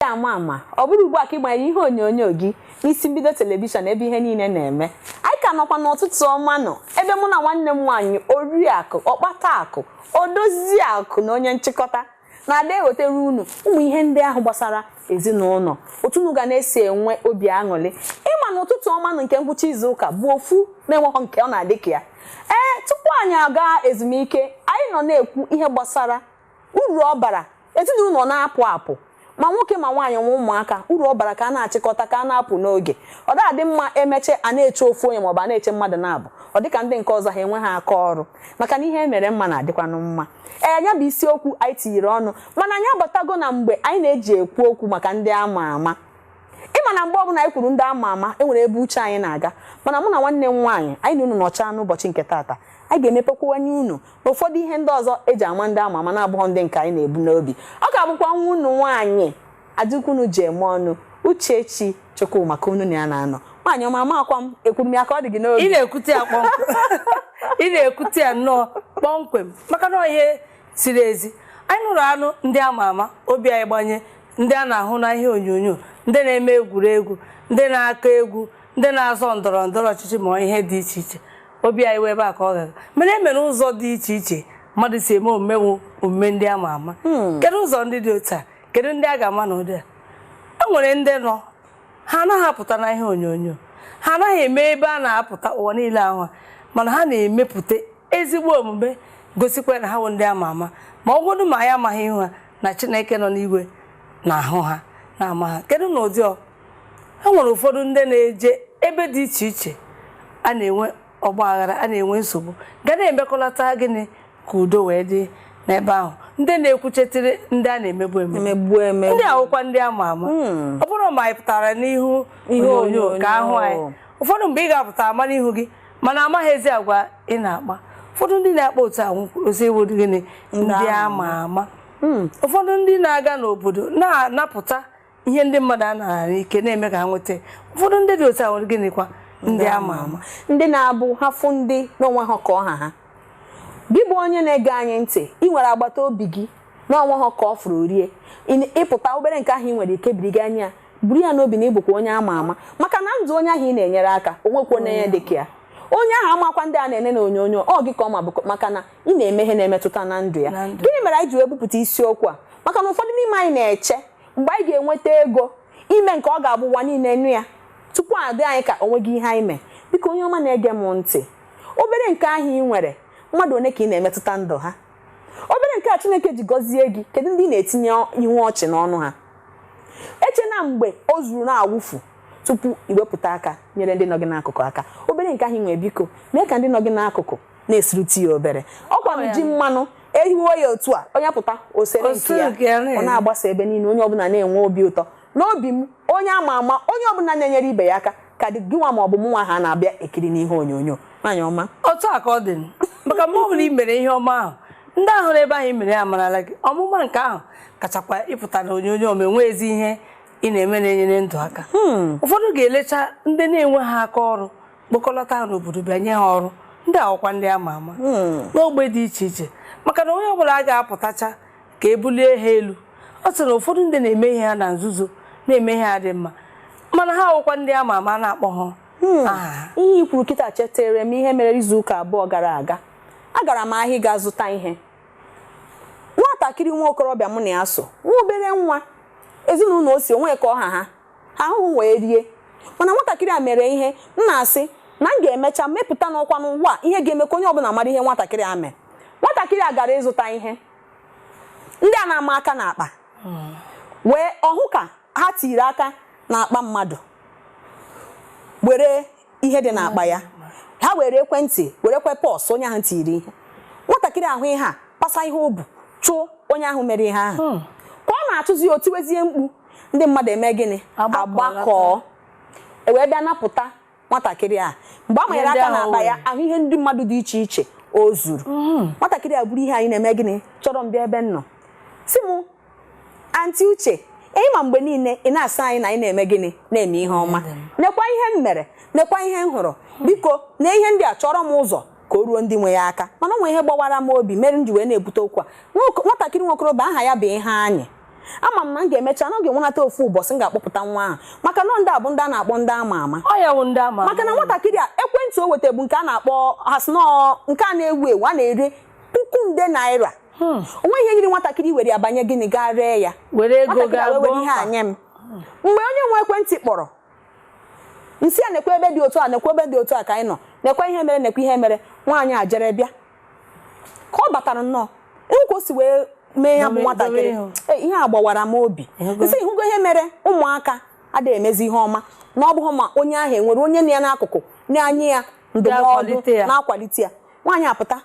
Ama ama ọ bụrụ ugbu a ka ị gbanyere ihe onyonyo gị n'isi mbido telivishọn ebe ihe niile na-eme, anyị ka nọkwa n'ụtụtụ ọma nọ ebe mụ na nwanne m nwaanyị, oriakụ ọkpata akụ, odozi akụ na onye nchịkọta na-ada ewetara unu ụmụ ihe ndị ahụ gbasara ezinụlọ, otu unu ga na-esi enwe obi aṅụrị. Ịma na ụtụtụ ọma nọ nke ngwụcha izu ụka bụ ofu na-enweghọ nke ọ na-adị ka ya. Ee, tupu anyị aga ezumike, anyị nọ na-ekwu ihe gbasara uru ọ bara ezinụlọ na-apụ apụ, ma nwoke ma nwaanyị nwe ụmụaka, uru ọ bara ka a na-achịkọta, ka a na-apụ n'oge. Ọ da-adị mma emeche a na-eche ofu onye maọbụ a na-eche mmadụ na-abụ, ọ dịka ndị nke ọzọ ha enwe ha aka ọrụ, maka na ihe e mere mma na-adịkwanụ mma. Ee, ya bụ isiokwu anyị tinyere ọnụ, mana anyị abatago na mgbe anyị na-eji ekwu okwu maka ndị ama ama. Ịma na mgbe ọbụla anyị kwuru ndị ama ama, enwere ebe uche anyị na-aga. Mana mụ na nwanne m nwaanyị anyị na unu nọchaa n'ụbọchị nke taata, anyị ga-emepekwanye unu na ụfọdụ ihe ndị ọzọ eji ama ndị ama ama na-abụghọ ndị nke anyị na-ebu n'obi. Ọ ga-abụkwa nwa unu nwaanyị Adịkwunu ji eme ọnụ, Uchechi Chukwuma, ka unu na ya na-anọ. Nwaanyị ọma, amakwa m ekwuru m ya ka ọ dị gị n'obi. Ị na-ekwute ya kpọmkwem, ị na-ekwute ya nnọọ kpọmkwem, maka na ihe ziri ezi. Anyị nụrụ anụ ndị ama ama, obi anyị gbanye ndị a na-ahụ na ihe onyonyo, ndị na-eme egwuregwu, ndị na-akọ egwu, ndị na-azọ ndọrọ ndọrọ ọchịchị, ma ihe dị iche iche. Obi anyị wee ebe a ka ọ ga-aga. Mana e mere ụzọ dị iche iche mmadụ si eme omume wụ omume ndị ama ama. Kedu ụzọ ndị dị otu a? Kedu ndị a ga-ama na ụdị a? E nwere ndị nọ, ha anaghị apụta na ihe onyonyo, ha anaghị eme ebe a na-apụta ụwa niile ahụ, mana ha na-emepụta ezigbo omume gosikwa na ha bụ ndị ama ama. Ma ọ bụrụ ma anyị amaghị ihu ha, na Chineke nọ n'igwe na-ahụ ha, na-ama ha. Kedu na ụdị ọ ha nwere? Ụfọdụ ndị na-eje ebe dị iche iche a na-enwe ọgba aghara, a na-enwe nsogbu, ga na-emekọlata gịnị ka udo wee dị n'ebe ahụ, ndị na-ekwuchetere ndị a na-emegbu emegbu, ndị awụkwa ndị ama ama. Ọ bụrụ ma anyị pụtara n'ihu ihe onyonyo ka ahụ anyị, ụfọdụ mgbe ị ga-apụta ama n'ihu gị, mana amaghị ezi agwa ị na-akpa. Ụfọdụ ndị na-akpa otu osi iwu gịnị ndị ama ama. Ụfọdụ ndị na-aga n'obodo na-anapụta ihe ndị mmadụ a nara n'ike, na-eme ka ha nweta. Ụfọdụ ndị dị otu a nwere gịnịkwa ndị ama ama. Ndị na-abụ ha fụ ndị n'onwe ha ka ọha ha. Gị bụ onye na-ege anyị ntị, ị nwere agbata obi gị na onwe ha ka ọ fụrụ rie, ịpụta obere nke ahụ ị nwere ike biri gị anya, buru ya n'obi na ịbụkwa onye ama ama, maka na ndụ onye ahụ ị na-enyere aka, onwekwa onye dị ka ya. Onye ahụ amakwa ndị a na-ene na onyonyo ọ gị ka ọ ma bụ, maka na ị na-eme ihe na-emetụta na ndụ ya. Gịnị mere anyị ji wee bupụta isiokwu a? Maka na ụfọdụ n'ime anyị na-eche mgbe anyị ga-enweta ego ime nke ọ ga-abụ ụwa niile nụ ya tupu adị anyị ka onweghị ihe anyị mee. Biko, onye ọma na-ege m ntị, obere nke ahụ ị nwere, mmadụ one ka ị na-emetụta ndụ ha? Obere nke a Chineke ji gọzie gị, kedu ndị ị na-etinye ihu ọchị n'ọnụ ha? Eche na mgbe o zuru na-awụfu tupu iwepụta aka nyere ndị nọ gị n'akụkụ aka. Obere nke ahụ ị nwere, biko mee ka ndị nọ gị n'akụkụ na-esirute ya obere. Ọkwa ji mmanụ ehiwe ya otu a, onye pụta osere nke ya, ọ na-agbasa ebe niile, onye ọbụla na-enwe obi ụtọ. N'obi m, onye ama ama, onye ọbụla na-enyere ibe ya aka ka dị gị nwa ma ọ bụ mụ nwa ha na-abịa ekiri n'ihe onyonyo. Nwaanyị ọma. Otu a ka ọ dị, maka mgbe ọbụla ị mere ihe ọma ahụ, ndị ahụ n'ebe ahụ ị mere ya amarala gị. Ọmụma nke ahụ kachakwa ịpụta na onyonyo ma enwe ezi ihe ị na-eme na-enyere ndụ aka. Ụfọdụ ga-elecha ndị na-enwe ha aka ọrụ, kpokọlọta ha n'obodo, bịa nye ha ọrụ. Ndị awụkwa ndị ama ama n'ogbe dị iche iche, maka na onye ọbụla a ga-apụtacha ka e bulie ha elu. Ọ sị na ụfọdụ ndị na-eme ihe ha na nzuzo, na-eme ihe ha dị mma, mana ha awụkwa ndị ama ama na-akpọ ha aha. Ihe i kwuru kịta chetere m ihe mere izu ụka 2 gara aga. Agara m ahịa ịga zụta ihe. Nwatakịrị nwa okorobịa mụ na ya so, nwa obere nwa, ezinụlọ o si onwe ka ọha ha ha ahụhụ wee rie, mana nwatakịrị a mere ihe m na-asị na m ga-emecha mepụta n'ọkwa n'ụwa, ihe ga-eme ka onye ọbụla mara ihe nwatakịrị a mere. Nwatakịrị a gara ịzụta ihe, ndị a na-ama aka n'akpa wee ọhụ ka ha tiri aka n'akpa mmadụ were ihe dị n'akpa ya. Ha were ekwentị, werekwe purse onye ahụ tiri ihe. Nwatakịrị ahụ ihe a pasa ihe o bu chụọ onye ahụ mere ihe ahụ. Ka ọ na-achụzi, o tiwezie mkpu, ndị mmadụ eme gịnị? Agbakọọ e wee bịa napụta nwatakịrị a. Mgbe a manyere aka n'akpa ya, ahụ ihe ndị mmadụ dị iche iche o zuru. Nwatakịrị a buru ihe anyị na-eme gịnị, chọrọ m bịa ebe m nọ, si mụ, "Aunty Uche, ị ma mgbe niile ị na-asị anyị na anyị na-eme gịnị, na-eme ihe ọma. Nekwa ihe m mere, nekwa ihe m hụrụ. Biko, na ihe ndị a, chọrọ m ụzọ ka o ruo ndị nwe ya aka." Mana o nwere ihe gbawara m obi mere m ji wee na-ebute okwu a. Nwatakịrị nwokorobịa aha ya bụ ihe anyị Ama m na m ga-emecha na ọ ga-enwenata ofu ụbọchị m ga-akpọpụta nwa ahụ, maka na ndị a bụ ndị a na-akpọ ndị ama ama. Ọ ya wụ ndị ama ama. Maka na nwatakịrị a, ekwentị o weta bụ nke a na-akpọ hasnọ, nke a na-ewu ewu, a na-ere puku nde naira. O nweghị ihe yiri nwatakịrị were ya banye gịnị, gaa ree ya, were ego nwatakịrị a gaa wee were gboo ihe a mkpa. nye m. Mgbe onye nwe ekwentị kpọrọ, nsị a, nekwa ebe dị otu a, nekwa ebe dị otu a ka anyị nọ, nekwa ihe mere, nekwa ihe mere. Nwaanyị a jere bịa, ka ọ batara nnọọ, ịhụ ka o si wee mee ya bụ nwatakịrị. Dobe ihu. Ee, ihe a gbawara m obi. Ịhụgo? Nsị, ịhụgo ihe mere ụmụaka adịghị emezi ihe ọma, na ọ bụghị ma onye ahụ enwere onye nọ ya n'akụkụ na-anye ya ndụmọdụ, Na-akwalite ya. na-akwalite ya. Nwaanyị apụta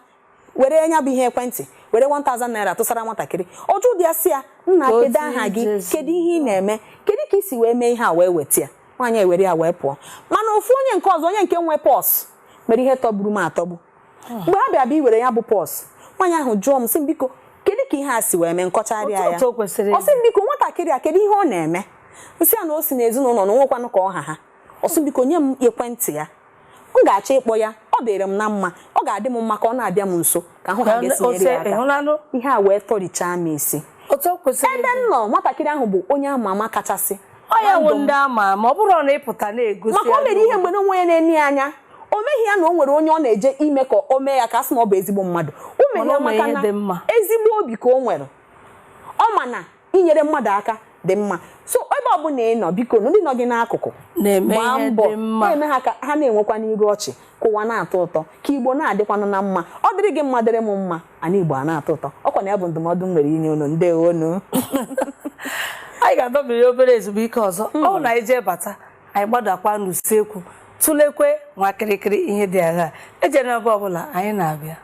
were ya bụ ihe ekwentị, were 1000 naira tụsara nwatakịrị. Ọjụ dị ya, sị ya, nna, Ka o kedu aha gị? Jesu. Kedu ihe ị na-eme? Kedu ka ị si wee mee ihe a wee weta ya? Nwaanyị ewere ya wee pụọ. Mana ofu onye nke ọzọ, onye nke nwe purse, mere ihe tọgburu m atọgbu. Mgbe ha bịa bịa iwere ya bụ purse, nwaanyị ahụ jụọ m, sị m, biko, kedu ka ihe a si wee mee? Nkọcharịa ya. Otu o kwesịrị. Ọ sị m, biko, nwatakịrị a, kedu ihe ọ na-eme? Nsị a na o si n'ezinụlọ na onwekwanụ ka ọha ha. Ọ sị, biko, nye m ekwentị ya, m ga-achọ ịkpọ ya, ọ dịrị m na mma, ọ ga-adị m mma ka ọ na-abịa m nso, ka ahụ ha ga-esi nyere ya aka. Ịhụnanụ? Ihe a wee tọrichaa m isi. Otu o kwesịrị. Ebe m nọ, nwatakịrị ahụ bụ onye ama ama kachasị Ọ ya na wụ ndụ m. ndị ama ama, ọ bụrụ na ịpụta na-egosi Maka o mere ihe mgbe na onwe ya na-enye ya anya, o meghị ya na o nwere onye ọ na-eje ime ka o mee ya ka a sị na ọ bụ ezigbo mmadụ. O mere Mana ya o mere maka ihe na dị mma. ezigbo obi ka o nwere. Ọ ma na inyere mmadụ aka dị mma. So ebe ọ bụla ị nọ, biko, ndị nọ gị n'akụkụ, na-eme gbaa ihe mbọ dị mma. na-eme ha ka ha na-enwekwa n'iru ọchị, ka ụwa na-atọ ụtọ, ka Igbo na-adịkwanụ na mma. Ọ dịrị gị mma, dịrị m mma, ana Igbo a na-atọ ụtọ. Ọkwa na ya bụ ndụmọdụ m nwere inye unu. Ndewonu. Anyị ga-adọbiri obere ezumike ọzọ. Ọ bụ na anyị jee bata, anyị gbadakwa n'usekwu, tụlekwe nwa kịrịkịrị ihe dị agha ejere. Ebe ọbụla anyị na-abịa.